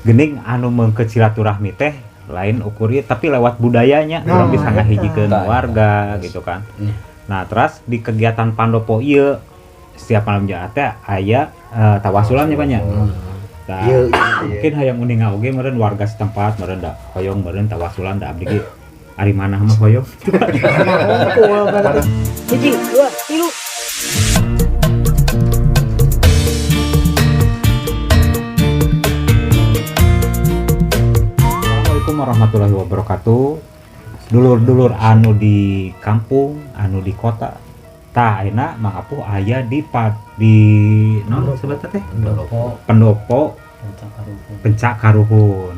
Geuning anu meungkeut silaturahmi teh lain ukur ieu tapi lewat budayanya Nah, urang bisa ngahijikeun eta. Warga gitu kan. Nah, terus di kegiatan Pandopo ieu setiap malam Jumat teh aya tawasulan nya, Pak, nya. Nah, Iya. mungkin hayang uninga oge meureun warga setempat meureun da hoyong meureun tawasulan, da abdi ge ari manah mah hoyong. Hungkul berarti. Hiji, dua, tilu. Assalamualaikum warahmatullahi wabarakatuh. Dulur-dulur anu di kampung, anu di kota. Tah, ayeuna Mang Apuh aya di di naon sebutna teh? Pendopo. Pendopo Pencak Karuhun.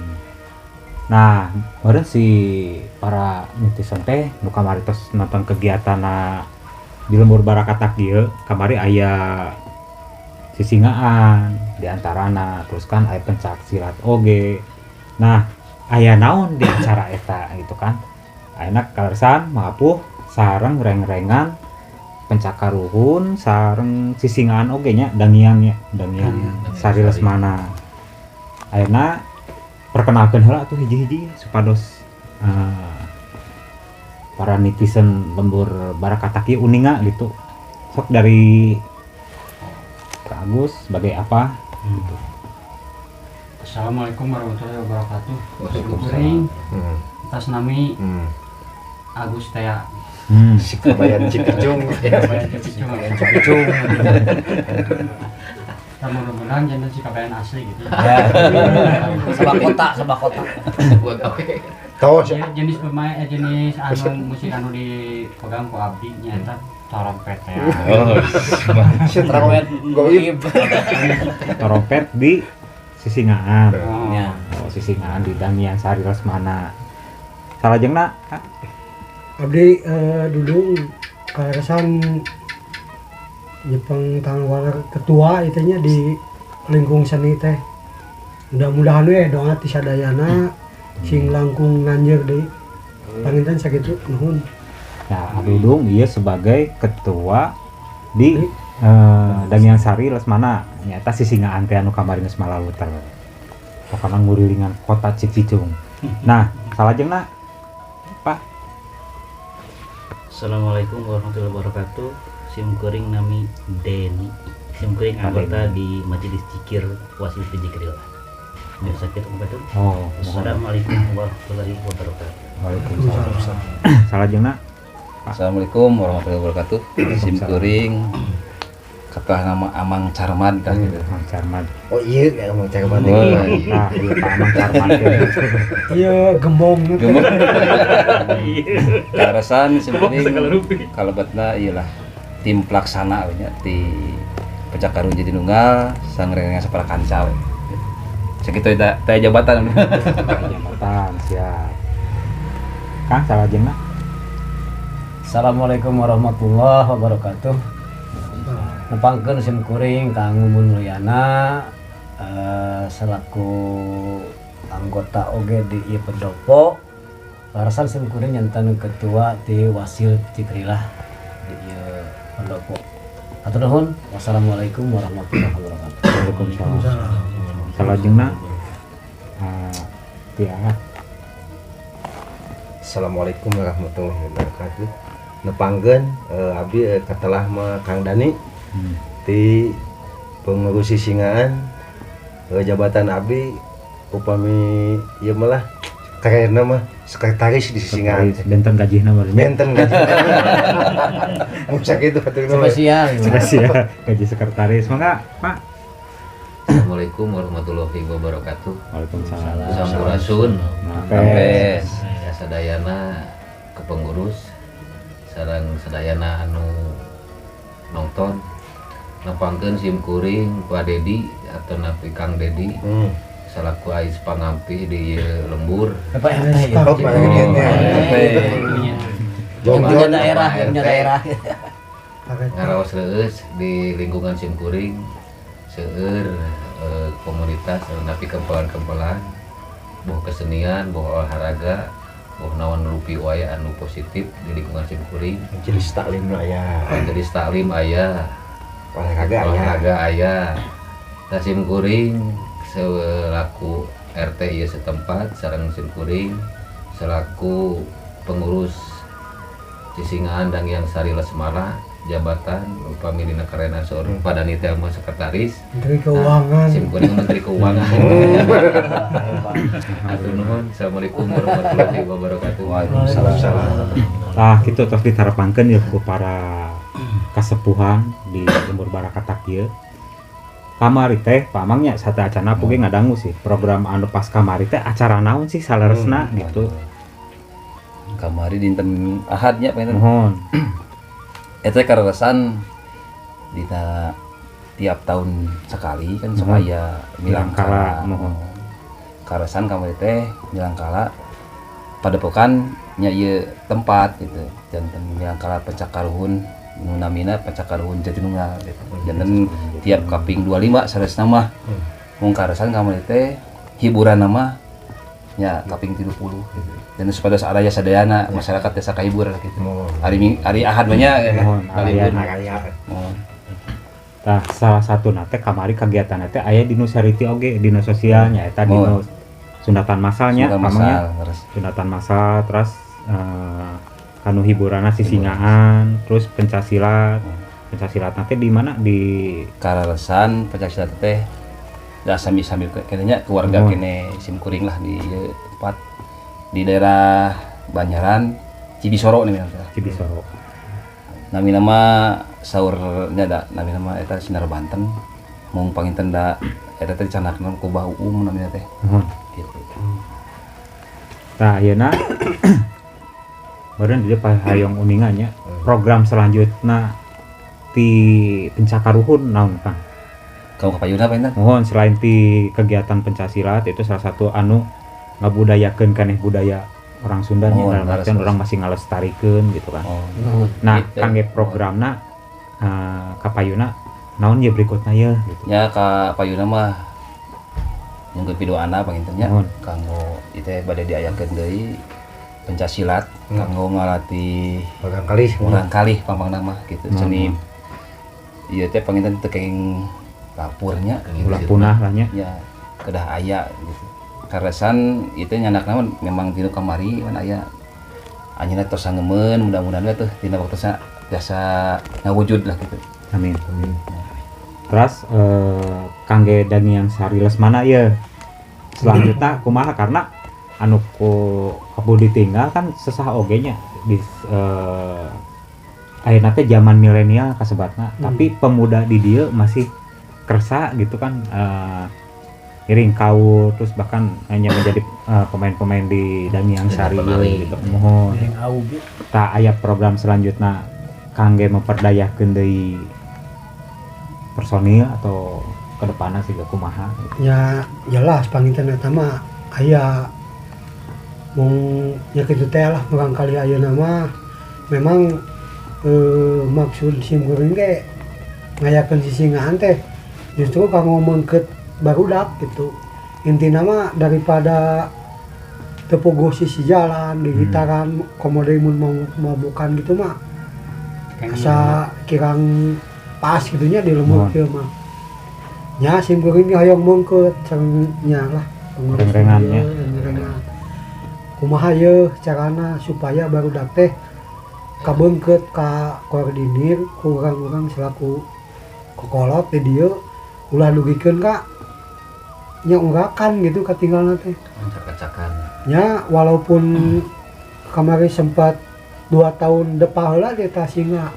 Nah, kemarin si para netizen teh nu kamari tos nonton kegiatan di Lembur Barakatak ieu, kamari aya sisingaan di antarana, terus kan aya pencak silat oge. Nah, aya naon di acara eta gitu kan. Ayeuna kaleresan Mang Apuh sareng reng-rengan Pencak Karuhun sareng sisingaan oge nya, dangiang nya, dangiang Sari Lesmana. Ayeuna perkenalkeun heula atuh hiji-hiji supados para netizen Lembur Barakatak ieu uninga gitu. Sok dari Kak Agus sebagai apa gitu. Assalamualaikum warahmatullahi wabarakatuh. Waalaikumsalam. Kuring atas nami Agus Tea. Si Kabayan Cipicung. Kabayan Cipicung. Cipicung. Kita mudah-mudahan jangan si Kabayan asli gitu. Ya. Sabah kota, sabah kota. Tahu Jenis pemain jenis anu musik anu dipegang ku abdi nyata trompet ya. Si Trompet goib. Trompet di sisingaan. Oh. Ya. Oh, sisingaan di Dangiang Sari Lesmana. Salajengna Kak? Abdi Dudung kaleresan nyepeng tanggung ketua itunya di lingkung seni teh. Mudah-mudahan we doa ti sadayana sing langkung nganjeur deui. Panginten sakitu, nuhun. Nah, Dudung ieu sebagai ketua di Dangiang Sari Lesmana nyata sisingaan teh anu kamari geus malaluter. Pokona ngurilingan kota Cipicung. Nah, salajengna Pak. Assalamualaikum warahmatullahi wabarakatuh. Sim kuring nami Deni. Sim kuring Pak anggota Deni. di Majelis Zikir Wasil Dzikrillah. Biasa kita wabarakatuh. Oh, mohon. Assalamualaikum warahmatullahi wabarakatuh. Waalaikumsalam. Salajengna Assalamualaikum warahmatullahi wabarakatuh. Sim kuring kata nama Amang Carman kan gitu. Mang Carman. Oh iya, kayak Amang Carman. Oh, iya. Nah, iya Pak Amang Carman. Iya, gembong. Gembong. Kaleresan sim kuring kalebetna iyalah tim pelaksana we nya di Pencak Karuhun Jatinunggal sang rengan sapara kanca we. Segitu teh jabatan. Jabatan siap. Kang salajengna. Assalamualaikum warahmatullahi wabarakatuh. Nepangkeun sim kuring Kang Mumun Mulyana selaku anggota oge di ieu pendopo. Larasan sim kuring nyantan ketua di Wasil Dzikrillah di ieu pendopo. Hatur nuhun. Wassalamualaikum warahmatullahi wabarakatuh. Waalaikumsalam. Salajengna Tiara. Assalamualaikum warahmatullahi wabarakatuh. Nepangkeun abdi katelah mah Kang Dani di pengurus sisingaan, jabatan abdi upami ieu mah lah karena mah sekretaris di sisingaan. Sekretaris, benten gajihna mah. Benten gajihna. Mun sakitu hatur nuhun. Spesial. Spesial gaji sekretaris. Mangga, Pak. Assalamualaikum warahmatullahi wabarakatuh. Waalaikumsalam. Sampurasun. Rampes. Ya sadayana kepengurus sareng sadayana anu nonton, nepangkeun sim kuring Pak Dedi atau napi Kang Dedi selaku ais pangampih di ieu lembur. Pak RT ya. Oh, Pak RT. Yang punya daerah, yang punya RT. daerah. Ngaraos reueus di lingkungan sim kuring seueur komunitas napi kempelan-kempelan boh kesenian, boh olahraga, boh naon rupi wae anu positif di lingkungan sim kuring. Majelis taklim aya. Majelis taklim aya. Olahraga aya. Olahraga aya. Nah, sim kuring selaku RT ieu setempat sareng simkuring selaku pengurus Sisingaan Danghyang Sari Lesmana, jabatan upami dina karena saur Pak Dani teh mah sekretaris. Menteri Keuangan. Nah, simkuring Menteri Keuangan. Hatur nuhun. Assalamualaikum warahmatullahi wabarakatuh. Waalaikumsalam. Tah kitu tos ditarapangkeun ya ku para kasepuhan di lembur Barakatak ieu. Kamari teh pamangnya sateuacanna oge ngadangu sih program anu pas kamari teh acara naon sih saleresna gitu. Kamari dinten Ahad nya panginten. Mohon. Eta kaleresan dina tiap tahun sekali kan sok aya Milangkala, milangkala. mohon. Kaleresan kamari teh milangkala padepokan nya ieu tempat gitu. Janten milangkala pencak karuhun nu namina pencak karuhun Jatinunggal gitu. Janten tiap kaping 25 saresna mah. Mung kaleresan kamari teh hiburan mah nya kaping 30 gitu. Dan supados araya sadayana masyarakat desa kahibur gitu. Hari Ahad mah nya ya. Mohon, Libur. arayana. Mohon. Tah salah satu teh kamari kegiatan teh aya dinu charity oge, dinu sosialnya eta dinu sunatan masalnya Sunatan pamangnya. masal, terus. Sunatan masal terus kanu hiburanna sisingaan, terus pencak silat. Pencak silat teh di mana di Kaleresan pencak silat teh da sami-sami kayaknya keluarga Mohon. kene simkuring lah di ieu tempat di daerah Banjaran Cibisoro nih teh. Cibisoro. Nami nama saur nya da nami nama eta Sinar Banten mung panginten da eta teh dicanakna ku Bah Uum namina teh. Mohon. Gitu. Tah ayeuna meureun di dieu hayang uningan nya program selanjutna ti pencak karuhun naon Kang? Kau kapayuna panginten? Mohon selain ti kegiatan pencak silat itu salah satu anu ngabudayakeun kaneh budaya orang Sunda nya, Mohon, dalam artian leres, orang masih ngalestarikeun gitu kan. Oh. Nah, Gitu. kangge programna kapayuna naon ye berikutna ye gitu. Nya kapayuna mah nyungkeun pidoana panginten nya Mohon. kanggo ieu teh bade diayakeun deui pencak silat kanggo ngalatih Murangkalih. murangkalih pamangna mah gitu. Seni ieu teh panginten teu kenging lapurnya Ulah punah lah nya. Ya kedah aya gitu. Karesan itu nyanakna mah memang dinu kamari kan aya anjeunna tos sangemeun mudah-mudahan we tuh dina waktosna biasa ngawujud lah gitu. Amin. Terus kangge Danghyang Sari Lesmana ye selanjutnya kumaha karena anu ku kabu ditinggal kan sesah oge nya di ayeuna teh zaman milenial kasebatna, tapi pemuda di dieu masih kersa gitu kan, iring kaul terus bahkan hanya menjadi pemain-pemain di Danghyang Sari Penari. gitu. Mohon. Iring aub. Tah aya program selanjutnya kangge memperdayakeun deui personil atau kedepanna sih kumaha gitu. Ya jelas panginten eta mah aya mung nya kitu teh lah murangkalih ayeuna mah memang maksud simkuring ge ngayakeun sisingaan teh justru kanggo meungkeut barudak gitu. Intina mah daripada tepuguh sisi jalan di gitaran komo deui mun mau mabukan gitu mah asa kirang pas gitunya di lembur Mohon. kieu mah. Nya simkuring ge hoyong meungkeut sareng nya lah pengurus Reng-rengan nya. ieu, reng-rengan. Kumaha yeuh carana supaya barudak teh kabeungkeut ka koordinir ku urang-urang selaku kokolot di dieu ulah dugikeun ka nya urakan gitu katinggalna teh. Acak-acakan. Nya walaupun kamari sempat 2 tahun depa heula di singa.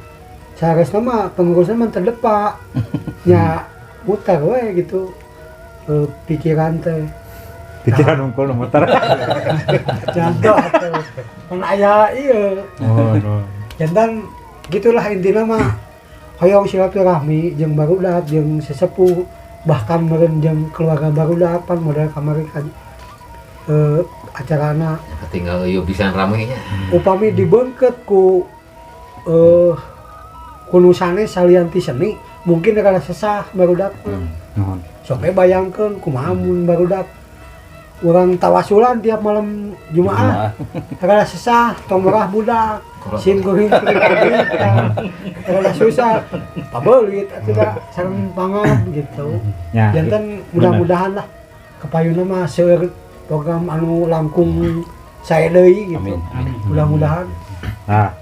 Saharusna mah pengurusna mah teu depa. Nya muter we gitu pikiran teh. Pikiran unggul nu muter. Contoh atuh. Mun aya ieu. Oh, no. Jantan gitulah intina mah hoyong silaturahmi jeung barudak jeung sesepuh bahkan meureun jeung keluarga barudak pan modal kamari ka acarana Ketinggal eueuh pisan rame nya. Upami dibeungkeut ku ku nu sanes salian ti seni mungkin rada sesah barudak mah. Nuhun. Sok we bayangkeun kumaha mun barudak urang tawasulan tiap malam Jumaah rada sesah tong merah budak sim kuring rada susah pabeulit atuh da sareng pangab gitu. Ya, Janten mudah-mudahan lah Kapayuna mah seueur program anu langkung sae deui gitu. Amin. Amin. Mudah-mudahan. Nah,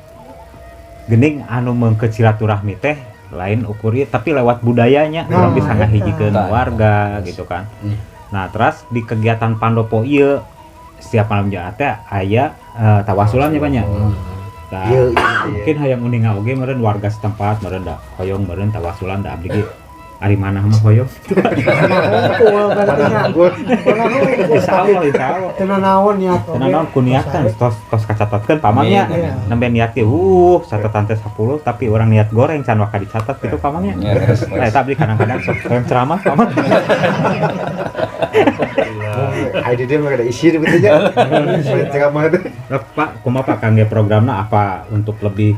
gening anu meungkeut silaturahmi teh lain ukur ieu tapi lewat budayanya Nah, urang bisa eta. ngahijikeun Nah, warga gitu kan. Nah, terus di kegiatan Pandopo ieu setiap malam Jumat teh aya tawasulan nya Pak nya. Nah, Iya, iya, iya. mungkin hayang uninga oge meureun warga setempat meureun da hoyong meureun tawasulan da abdi ge ari manah mah hoyong. Hungkul berarti nya. Mana hungkul. Insyaallah, insyaallah. Teu naon niat oge. Tenan naon ku niatan tos tos kacatatkeun pamannya. Amin. Nembe niat ge catatan teh 10 tapi orang niat goreng can waka dicatat gitu pamannya. Ya, terus, Nah, eta abdi kadang-kadang sok hoyong ceramah paman. Ai di mah ada isi gitu nya. Ceramah teh. Nah, Pak, kumaha Pak kangge programna apa untuk lebih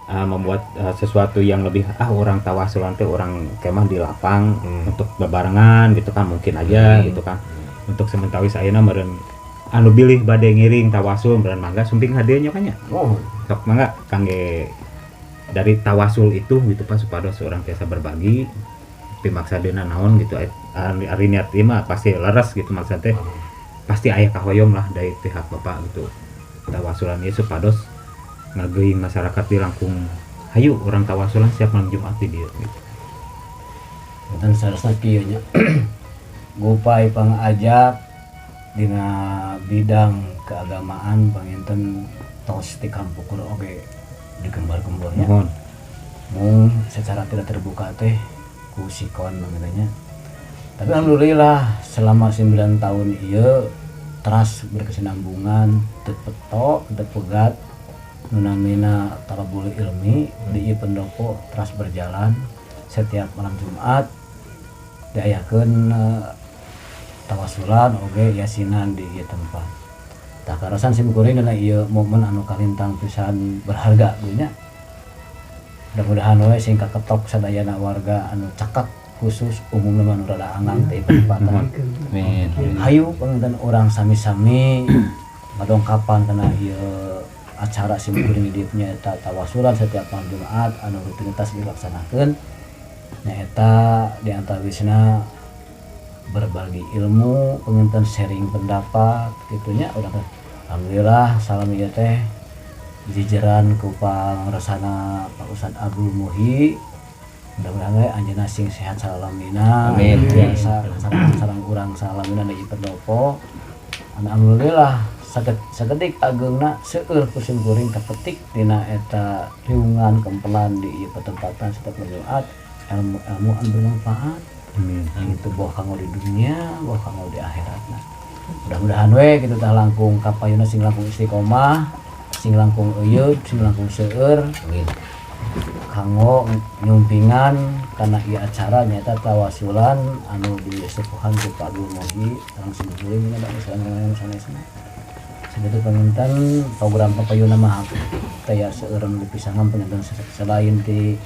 membuat sesuatu yang lebih orang tawasulan teh orang kemah di lapang untuk bebarengan gitu kan mungkin aja gitu kan. Untuk sementawis ayeuna meureun anu bilih bade ngiring tawasul meureun mangga sumping hadiah nya kan nya. Oh, Sok mangga kangge dari tawasul itu gitu Pak supados orang tiasa berbagi pimaksadeuna naon gitu ari niat ieu mah pasti leres gitu maksud teh pasti aya kahoyong lah dari pihak Bapak gitu tawasulan ieu supados ngageuing masyarakat di langkung hayu orang tawasulan siap malam Jumat di dieu gitu. Dan seharusnya kieu nya. Gupay pangajak dina bidang keagamaan panginten tos ti kampungkur oge digembar-gembornya. Mohon. Mung secara tidak terbuka teh ku sikon namanya. Tapi alhamdulillah selama 9 tahun ieu teras berkesinambungan, teu peto, teu pegat, nu namina talabul ilmi di ieu pendopo teras berjalan setiap malam Jumat diayakeun tawasulan oge yasinan di ieu tempat. Tah karasan sim kuring dina ieu momen anu kalintang pisan berharga nya. Mudah-mudahan we sing kaketok sadayana warga anu caket khusus umumna mah nu rada angang teh perempatan. Amin. Hayu panginten urang sami-sami ngadongkapan kana ieu acara sim kuring di dieu nyaeta tawasulan setiap malam Jumat anu rutinitas dilaksanakeun nyaeta di antawisna berbagi ilmu, panginten sharing pendapat gitunya urang teh. Alhamdulillah salam ieu teh dijejeran ku pangresana Pak Ustad Abdul Muhi. Mudah-mudahan we anjeunna sing sehat salamina. Amin. Biasa sareng urang salamina di pendopo. Alhamdulillah sakedik ageungna seueur ku sim kuring kapetik dina eta riungan kempelan di ieu petempatan setiap Jumat ilmu-ilmu anu bermanfaat. Amin. Gitu boh kanggo di dunia, boh kanggo di akhiratna. Mudah-mudahan we kitu tah langkung kapayuna sing langkung istiqomah, sing langkung euyeub, sing langkung seueur. Amin. Kanggo nyumpingan kana ieu acara nyaeta tawasulan anu disepuhan ku Pak Abdul Muhi sareng sim kuring dina sareng sanesna. Sakitu panginten program papayuna mah teh ya seueur nu dipisangan panginten selain ti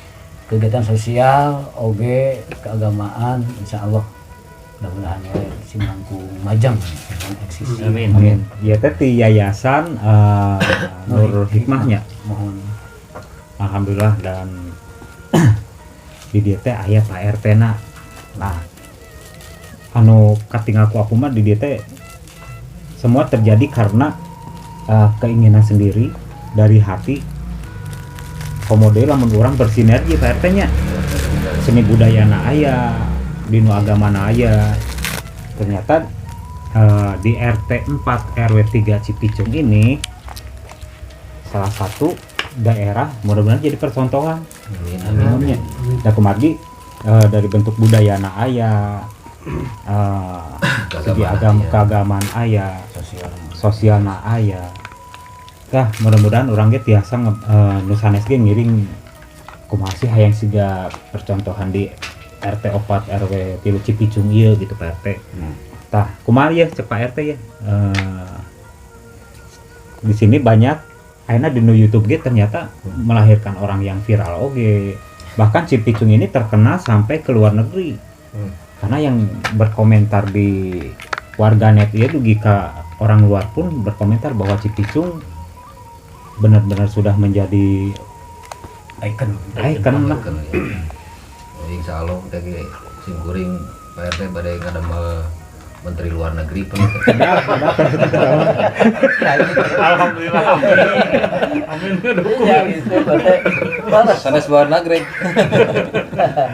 kegiatan sosial oge keagamaan insyaallah mudah-mudahan we sing langkung majeng sing eksis. Amin. Amin. Ieu teh ti yayasan Nur Hikmahnya. Mohon. Alhamdulillah dan di dieu teh aya Pak RT na. Nah, anu katingal ku aku mah di dieu teh semua terjadi karena keinginan sendiri dari hati. Komo deui lamun urang bersinergi Pak RT nya. Seni budayana aya, dinu agamana aya. Ternyata di RT 4 RW 3 Cipicung ini salah satu daerah mudah-mudahan jadi percontohan. Amin. Amin. Nah, kumargi dari bentuk budayana aya, segi agama keagamaan aya, sosial sosialna aya. Tah mudah-mudahan urang ge tiasa nu sanes ge ngiring kumaha sih hayang siga percontohan di RT 4 RW 3 Cipicung ieu gitu Pak RT. Tah kumaha ya cek Pak RT ya. Di sini banyak ayeuna di nu YouTube ge ternyata melahirkan orang yang viral oge. Bahkan Cipicung ini terkenal sampai ke luar negeri. Karena yang berkomentar di warganet ieu dugi ka orang luar pun berkomentar bahwa Cipicung benar-benar sudah menjadi icon. Icon lah. Icon, ya. Jadi insya Allah teh ge sim kuring Pak RT bade ngadamel Menteri Luar Negeri pun. Alhamdulillah. Amin. Ya gitu berarti. Sanes luar negeri.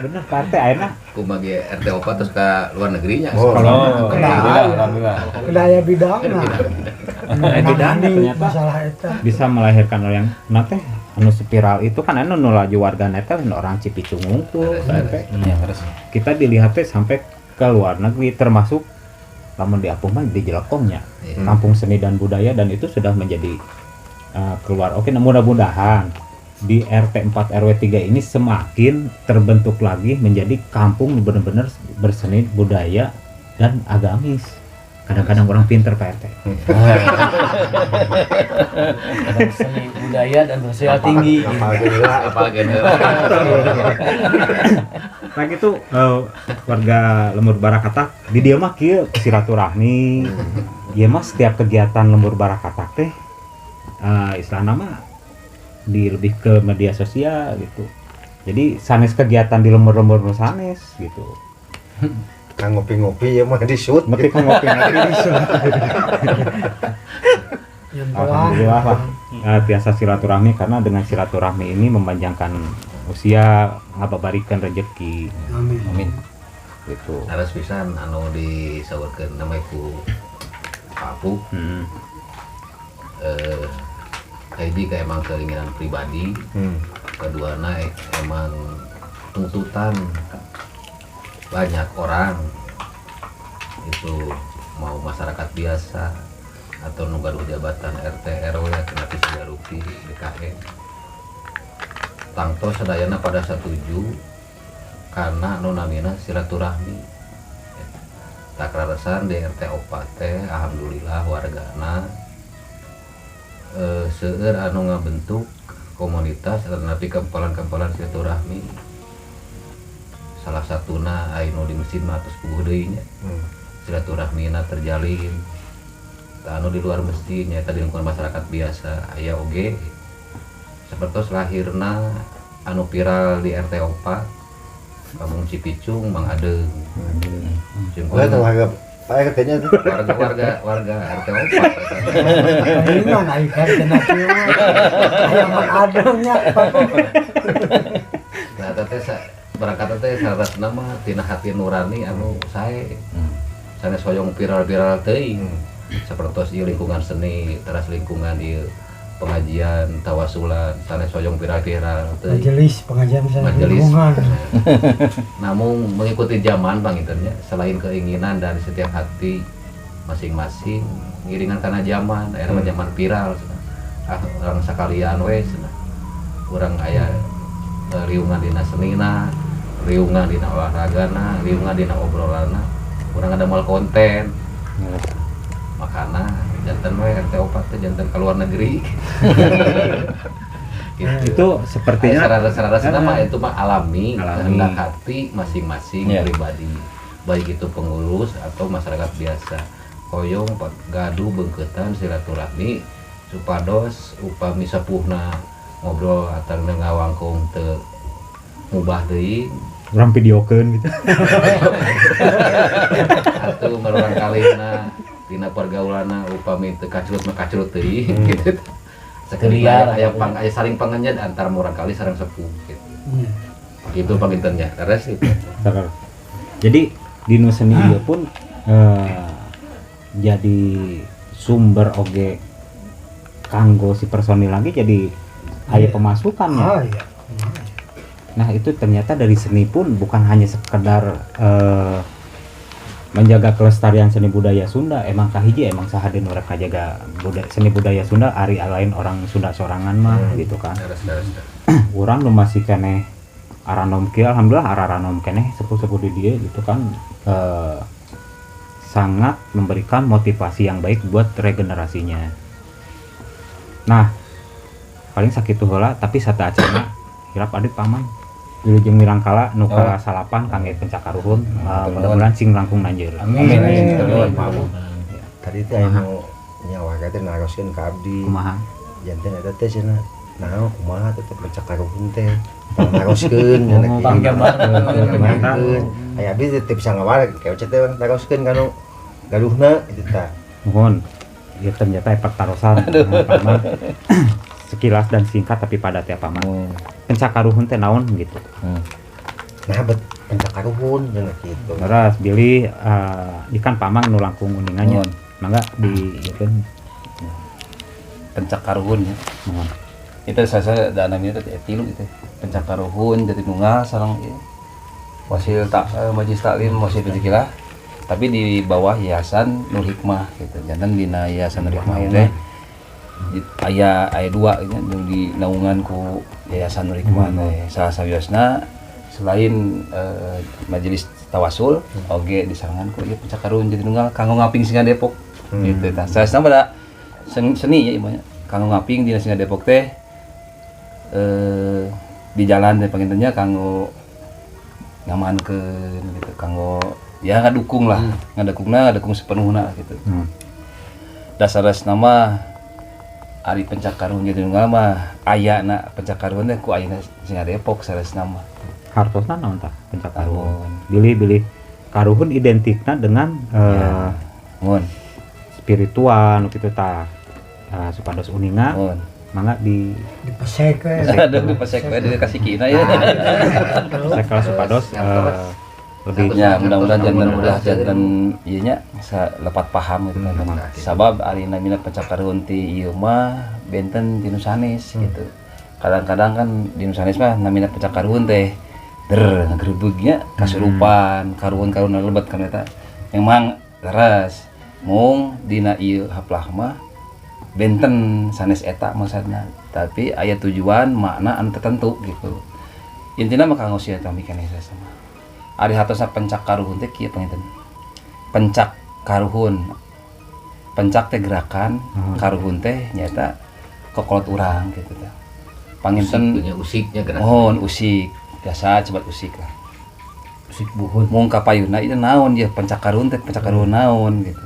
Bener partai ayeuna. Kumaha ge RT 4 terus ke luar negerinya. Oh, alhamdulillah, alhamdulillah. Kedaya bidangna. Bidangna ternyata masalah eta. Bisa melahirkan orang nanti anu spiral itu kan anu nu laju warganet teh orang Cipicung unggul sampai Ya, terus. kita dilihat teh sampai ke luar negeri termasuk lamun di Apuh mah di Jelekongnya kampung seni dan budaya dan itu sudah menjadi keluar. Oke, nah mudah-mudahan di RT 4 RW 3 ini semakin terbentuk lagi menjadi kampung benar-benar berseni budaya dan agamis. Kadang-kadang orang pinter Pak RT. Seni budaya dan sosial tinggi. Apal genera. Nah gitu warga Lembur Barakatak di dieu mah kieu silaturahmi. Ieu mah setiap kegiatan Lembur Barakatak teh istilahna mah di lebih ke media sosial gitu. Jadi sanes kegiatan di lembur-lembur nu sanes gitu. Kang ngopi-ngopi ya mah di shoot. Ngerti kan ngopi-ngopi di shoot. Alhamdulillah lah tiasa silaturahmi karena dengan silaturahmi ini memanjangkan usia ngababarikan rezeki. Amin. Amin. Gitu. Harus pisan anu disaurkeun namanya ku Pak Apu. Hiji ka emang keinginan pribadi, keduana emang tuntutan banyak orang itu mau masyarakat biasa atau nu gaduh jabatan RT RW atau Sigarupi DKM tangtos sadayana pada setuju karena nu namina silaturahmi. Tak rarasan di RT 4 teh alhamdulillah wargana seueur anu ngabentuk komunitas atau kempolan-kempolan silaturahmi. Salah satuna anu di masjid mah atos puguh deui nya. Silaturahmina terjalin. Tah anu di luar masjid nyaeta di lingkungan masyarakat biasa aya oge. Sapertos lahirna anu viral di RT 4 Kampung Cipicung Mang Adeung. Oh, itu warga Pak RT-nya tuh. Warga RT 4. Ini mah naik RT na kieu mah. Aya Mang Adeung nya. Nah, teh berangkat teh saratna mah tina hati nurani anu sae. Sanes hoyong viral-viral teuing. Sapertos ieu lingkungan seni, teras lingkungan ieu pengajian, tawasulan, sanes hoyong viral-viral teuing. Majelis pengajian sanes Majelis. lingkungan. Namun mengikuti zaman pangintennya, selain keinginan dari setiap hati masing-masing, ngiringan karena zaman, ayeuna mah zaman viral cenah. Ah, urang sakalian we cenah. Urang aya riungan dina senina, riungan dina olahragana, riungan dina obrolanna, urang ada mal konten. Makana janten we RT 4 teh janten ka luar negeri. Gitu. Itu sepertinya sarana mah itu mah alami, Alami. Kehendak hati masing-masing pribadi, baik itu pengurus atau masyarakat biasa. Hoyong gaduh beungkeutan silaturahmi supados upami sepuhna ngobrol atau ngawangkung teu mubah deui urang videokeun gitu. Atau marurang kalihna dina pergaulanna upami teu kacrut mah kacrut deui gitu. Sakedik Liar, aya pang aya saling pangennya antara murang kali sareng sepuh gitu. Gitu pangintennya, karena sih. Jadi di nu seni ieu pun jadi sumber oge kanggo si personil lagi jadi aya pemasukannya. Ah iya. Nah itu ternyata dari seni pun bukan hanya sekedar menjaga kelestarian seni budaya Sunda. Emang kahiji emang saha deui nu rek ngajaga seni budaya Sunda ari lain orang Sunda sorangan mah gitu kan. Urang nu masih keneh aranom kieu alhamdulillah aranom keneh sepuh-sepuh di dieu gitu kan, sangat memberikan motivasi yang baik buat regenerasinya. Nah, paling sakitu heula tapi sateuacanna hilap aduh paman. Wilujeng milangkala nu ka-salapan kangge pencak karuhun, mudah-mudahan sing langkung nanjeur. Amin. Amin. Tadi teh anu nya warga teh naroskeun ka abdi. Kumaha? Janten eta teh cenah naon kumaha tetep pencak karuhun teh. Naroskeun cenah kieu. Panggambarkeun. Aya abdi teh bisa ngawareg kayak teh naroskeun kanu Gaduhna itu tah. Mohon ieu ternyata pertarosan Paman. Sekilas dan singkat tapi padat ya Paman. Pencak karuhun teh naon gitu. Nah, bet pencak karuhun cenah kitu. Leres bilih ikan Pamang nu langkung uningannya. Mangga di ieu pencak karuhun ya. Mohon. Itu saya da namanya teh tilu gitu. Pencak karuhun jadi nunggal sareng ieu. Wasil tak majelis taklim wasil dikilah. Tapi di bawah Yayasan Nur Hikmah gitu. Janten dina Yayasan Nur Hikmah teh aya aya dua nya nu di naungan ku Yayasan Nur Hikmah teh. Salah sawiosna selain majelis tawasul oge disarangan ku ieu pencak karuhun jadi nunggal kanggo ngaping Singa Depok gitu tah. Salah pada seni ya ieu mah kanggo ngaping dina Singa Depok teh di jalan teh pangintennya kanggo ngamankeun gitu, kanggo ya ngadukung lah, ngadukungna ngadukung sepenuhna gitu. Dasar nama ari pencak karuhun jadi nunggal mah ayana pencak karuhun teh ku ayana Singa Depok saresna mah. Hartosna naon tah pencak karuhun? Bilih-bilih karuhun identikna dengan mun spiritual nu kitu tah. Supados uninga mangga di dipesek we. Aduh dipesek we dikasih kina ya. Pesek supados lebih ya mudah-mudahan jantan udah jantan ieu nya lepat paham gitu kan. Sabab ari namina pencak karuhun ti ieu mah benten ti nu sanes gitu. Kadang-kadang kan di nu sanes mah namina pencak karuhun teh der ngagrebegnya kasurupan, karuhun-karuhun lebet kan eta. Memang leres mung dina ieu haplah mah benten sanes eta maksudna, tapi aya tujuan makna anu tertentu gitu. Intina mah kanggo silaturahmi keneh sama. Ari hatosna pencak karuhun teh kieu panginten. Pencak karuhun. Pencak teh gerakan, karuhun teh nyaeta kokolot urang gitu teh. Panginten usiknya gerakan. Mohon usik, biasa cepat usik lah. Usik buhun. Mung kapayuna ieu naon ieu pencak karuhun teh pencak karuhun naon gitu.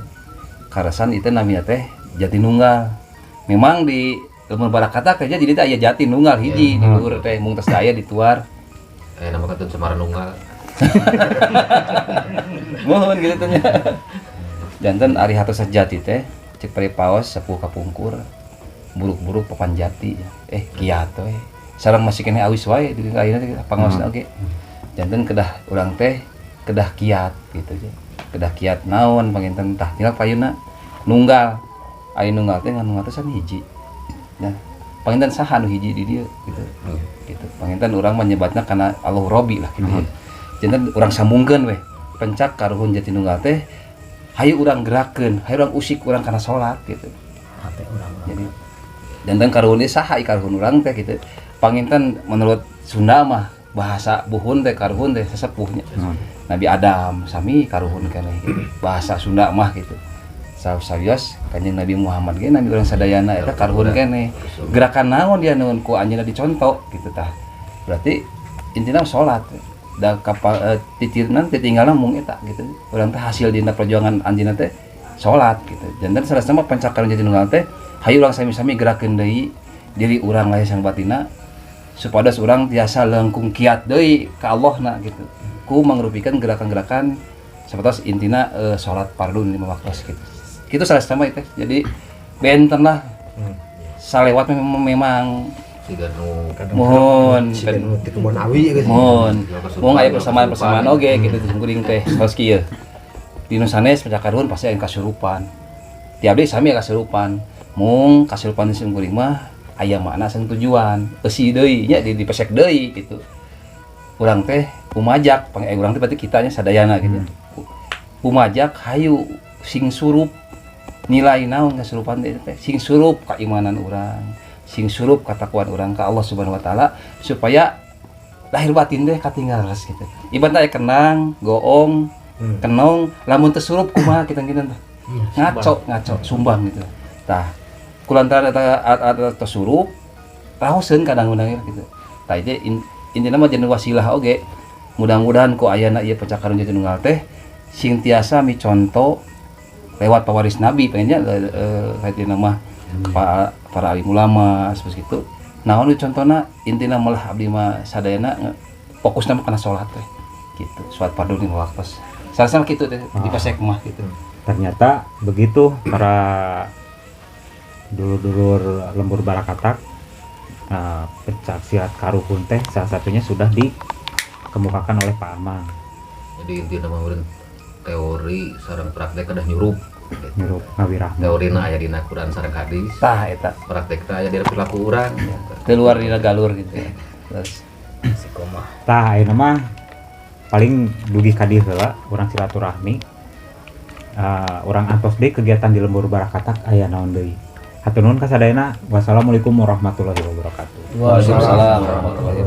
Karasan itu namanya teh jati nunggal. Memang di lamun barakata kerja jadi teh aya jati nunggal hiji di luhur teh mung tos aya dituar. Nama katun Cemara Nunggal. Mohon gitu teh nya. Janten ari hatos jati teh cek paripaos sepuh kapungkur buruk-buruk papan jati. Kiat we. Sareng masih keneh awis wae di ayeuna teh pangaosna oge. Janten kedah urang teh kedah kiat gitu nya. Kedah kiat naon panginten tah tinggal payuna nunggal. Aya nunggal teh ngan nunggal teh san hiji. Nah, panginten saha nu hiji di dieu gitu. Gitu. Panginten urang mah nyebatna kana Allah Robi lah gitu. Janten urang sambungkeun weh. Pencak karuhun jati nunggal teh hayu urang gerakeun, hayu urang usik urang kana salat gitu. Hate urang. Jadi janten karuhun ieu saha karuhun urang teh gitu. Panginten menurut Sunda mah bahasa buhun teh karuhun teh sesepuhnya. Nabi Adam sami karuhun keneh gitu. Bahasa Sunda mah gitu. Sawios kanjeng Nabi Muhammad ge nabi urang sadayana eta karuhun keneh. Gerakan naon dia naon ku anjeunna dicontok gitu tah. Berarti intina salat. Da kapal titirna titinggalna mung eta gitu. Urang teh hasil dina perjuangan anjeunna teh salat gitu. Janten sanesna mah pencak karuhun jati nunggal teh hayu urang sami-sami gerakeun deui diri urang lahir sareng batinna supados urang tiasa lengkung kiat deui ka Allahna gitu. Ku mangrupikan gerakan-gerakan sapertos intina salat fardhu 5 waktu gitu. Itu salah sama itu. Jadi benten lah. Salewat memang mohon mohon mohon aya persamaan-persamaan oge gitu kuring teh saos kieu. Di nu sanes pencak karuhun pasti aya kasurupan. Ti abdi sami kasurupan. Mung kasurupan sim kuring mah aya makna sareng tujuan. Eusi deui nya di dipesek deui gitu. Urang teh umajak, urang teh berarti kitanya sadayana gitu. Umajak hayu sing surup nilai naon kasurupan teh sing surup keimanan urang, sing surup katakuan urang ka Allah Subhanahu wa taala supaya lahir batin teh katinggal res gitu. Ibaratna aya kenang, goong, kenong, lamun teu surup kumaha kita-kita teh. Ngaco, ngaco, sumbang gitu. Tah, kulantaran eta alat-alat teu surup raoseun kadang-kadang gitu. Tah ieu intina mah jadi wasilah oge. Mudah-mudahan ku ayana ieu pencak karuhun jati nunggal teh sing tiasa miconto lewat pewaris nabi pengennya kayak nama para alim ulama seperti itu. Naon contohna intina malah abdi mah sadayana fokusna mah kana salat teh gitu. Salat fardu 5 waktu. Salah kitu teh di pasek mah gitu. Ternyata begitu para dulur-dulur lembur Barakatak, pencak silat karuhun teh salah satunya sudah dikemukakan oleh Pak Amang. Jadi intinya mah meureun teori sareng praktek kedah nyurup gitu. Nyurup ngawirah. Teorina aya dina Quran sareng hadis, Tah eta. Praktekna aya dina perilaku urang gitu. Keluar dina galur gitu ya. Terus Istiqomah. Tah, ayeuna mah paling dugi ka dieu heula urang silaturahmi. Urang antos deui kegiatan di lembur Barakatak aya naon deui. Hatur nuhun ka sadayana. Wassalamualaikum warahmatullahi wabarakatuh. Waalaikumsalam warahmatullahi.